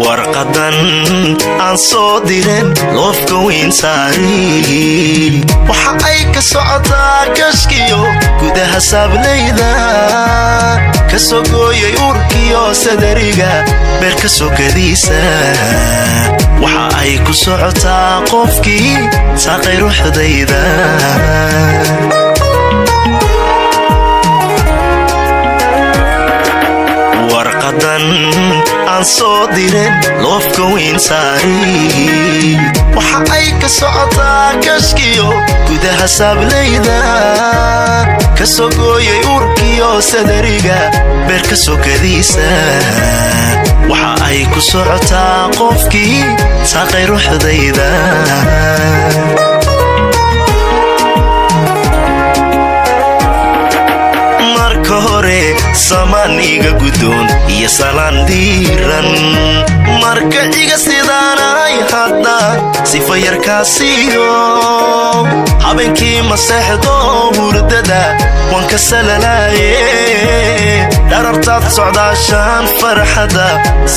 Warqadan aan soo diren loofka weyn saari, waxa ay ka socotaa kashkiyo gudaha saablayda, ka soo gooyay urkiyo sadariga beerka sokadiisa. Waxa ay ku socotaa qofkii saaqay ruuxdayda. Warqadan aan soo diren loofka weyn saari, waxa ay ka socotaa kashkiyo gudaha saablayda, ka soo gooyay urkiyo sadariga beerka sokadiisa. Waxa ay ku socotaa qofkii saaqay ruuxdayda. Marka hore samaan iga guddoon iyo salaan diiran, marka iga sidaanay hadda sifa yarkaasiyo. Habeenkii maseexdo, hurdada waan ka salalaaye. Dharartaad socdaashaan farxadda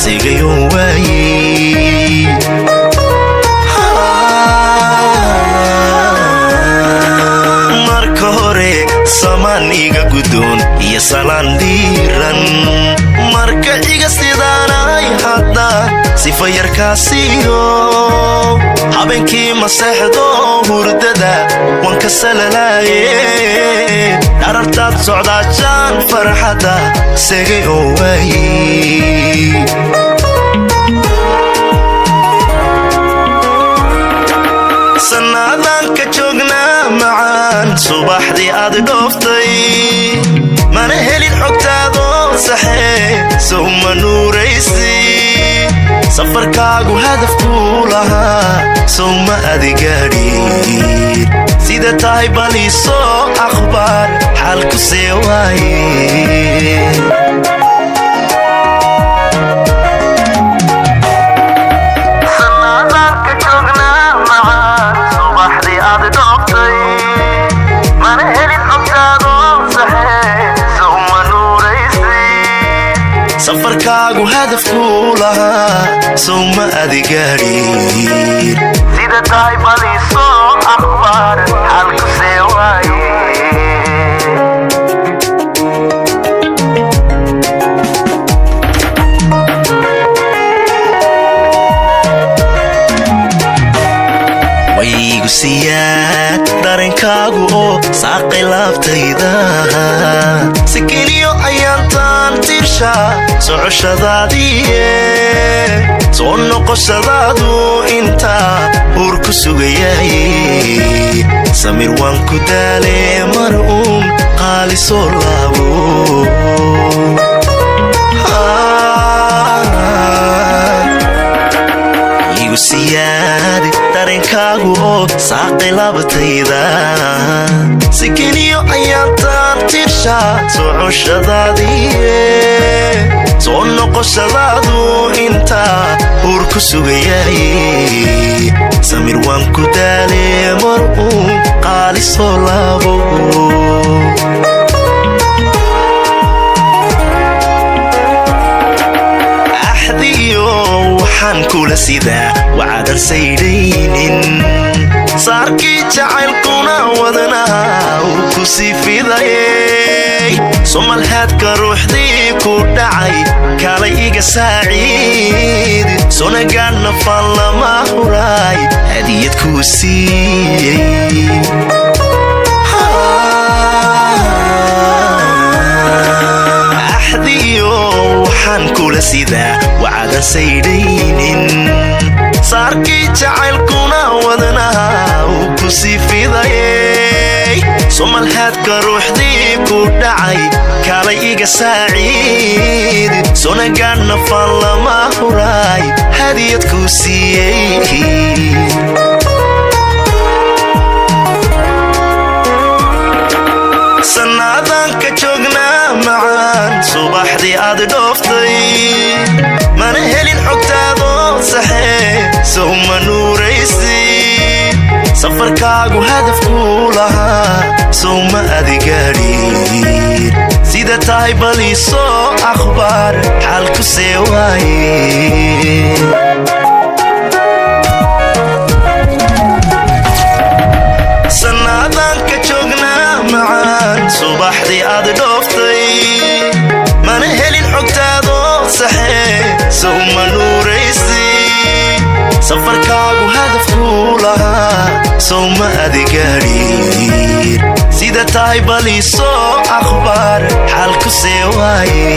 sigayoon waaye. Marka hore samaan iga guddoon iyo salaan diiran, marka iga sidaanay hadda sifa yarkaasiyo. Habeenkii maseexdo, hurdada waan ka salalaaye. Dharartaad socdaashaan farxadda segay oo waaye. Sannaadaan ka joognaa macaan subaxdii aad dhooftay, mana helin xogtaadoo saxee, sow ma nuuraysi? Safarkaagu hadafkuu lahaa sow ma adigaadhin? Sida tahay baliisoo akhbaar, xaalku see waaye? Sannaadaan ka joognaa macaan subaxdii aad dhooftay, mana helin xogtaadoo saxee, sow ma nuuraysi? Safarkaagu hadafkuu lahaa sow ma adigaadhin? Sida tahay baliisoo akhbaar, xaalku see waaye? Waygu siyaad dareenkaagu oo saaqay laabtayda, sikiniyo ayaantaan tirsha socoshadaadiiye. Soo noqoshadaadu intaa uur ku sugayaye, samir waan ku daale, mar uun qaali soo laabo. Igu siyaadi dareenkaagu oo saaqay laabtayda, sikiniyo ayaantaan tirsha socoshadaadiiye. Soo noqoshadaadu intaa uur ku sugayaye, samir waan ku daale, mar uun qaali soo laabo. Axdiyo waxaan kula sidaa wacaadan saydhaynin, saarkii jacaylkuna wadnaha uu ku sii fidayey. Somalhaadka ruuxdii ku dhacay kaalay iga saaciid, sonagaadna faan lama huraay hadiyad kuu siiyey. Axdiyo waxaan kula sidaa wacaadan saydhaynin, saarkii jacaylkuna wadnaha uu ku sii fidayey. Somalhaadka ruuxdii ku dhacay kaalay iga saaciid, sonagaadna faan lama huraay hadiyad kuu siiyey. Sannaadaan ka joognaa macaan subaxdii aad dhooftay, Safarkaagu hadafkuu lahaa sow ma adigaadhin? Sida tahay bal iisoo akhbaar, xaalku see waaye? Sannaadaan ka joognaa macaan subaxdii aad dhooftay, mana helin xogtaadoo saxee, sow ma nuuraysi? Safarkaagu hadafkuu lahaa sow ma adigaadhin? Sida tahay bal iisoo akhbaar, xaalku see waaye?